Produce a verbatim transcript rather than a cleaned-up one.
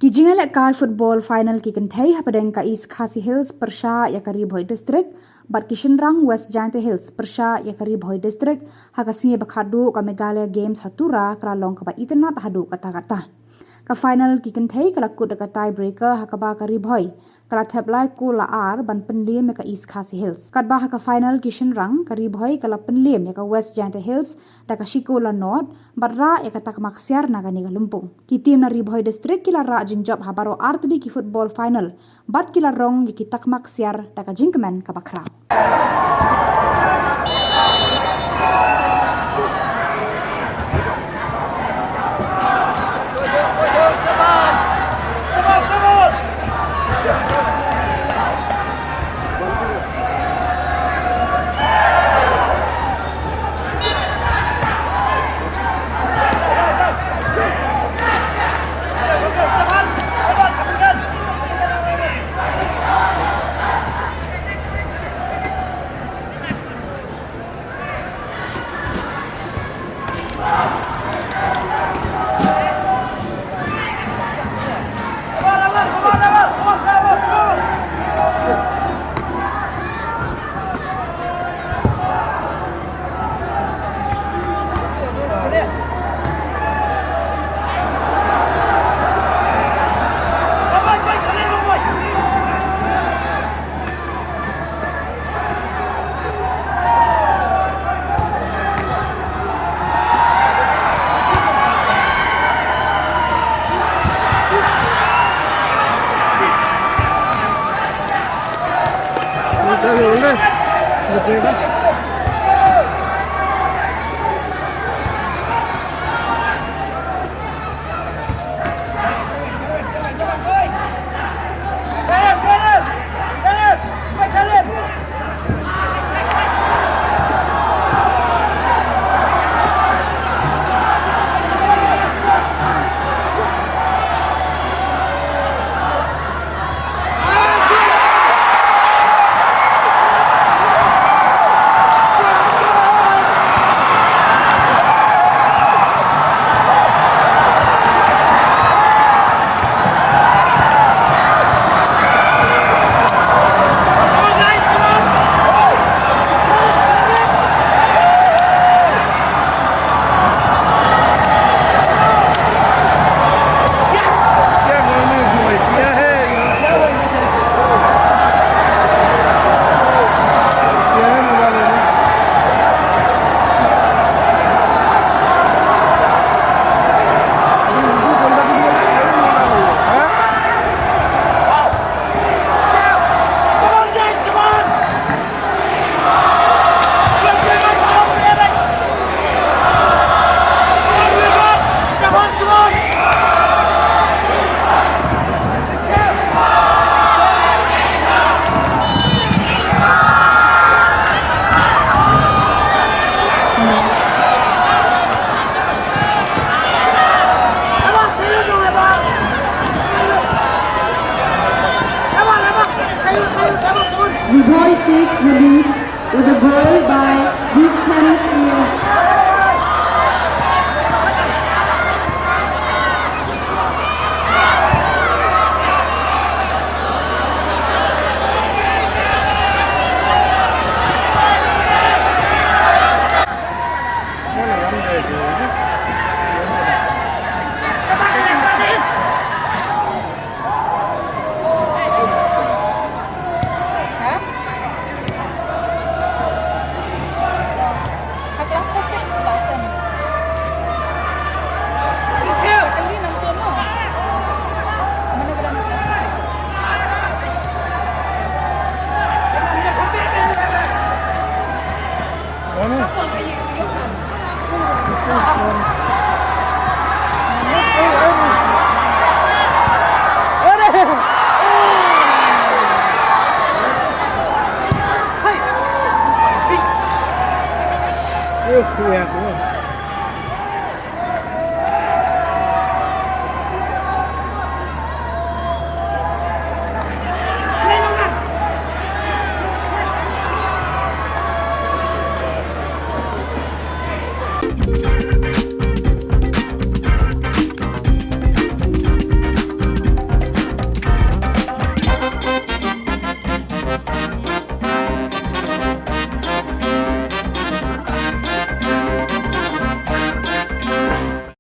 Ki jingïalehkai football final ki kynthei hapdeng ka East Khasi Hills pyrshah ïa ka Ri Bhoi District bad ki shynrang West Jaintia Hills pyrshah ïa ka Ri Bhoi District ha ka sngi ba khatduh ka Meghalaya Games ha Tura ka la long kaba itynnad haduh katta katta. Ka final ki kynthei ka la kut da ka tie breaker ha kaba ka Ri Bhoi ka la thep lai kol la ar ban pynliem ïa ka East Khasi Hills. Katba ha ka final ki shynrang ka Ri Bhoi ka la pynliem ïa ka West Jaintia Hills da ka shi kol la nod bad rah ïa ka takma ksiar na kane ka lympung. Ki team na Ri Bhoi District ki la rah jingjop ha baroh artylli ki football final bad ki la rong ïa ki takma ksiar da ka jingkmen kaba khraw. Ri Bhoi takes the lead with a goal by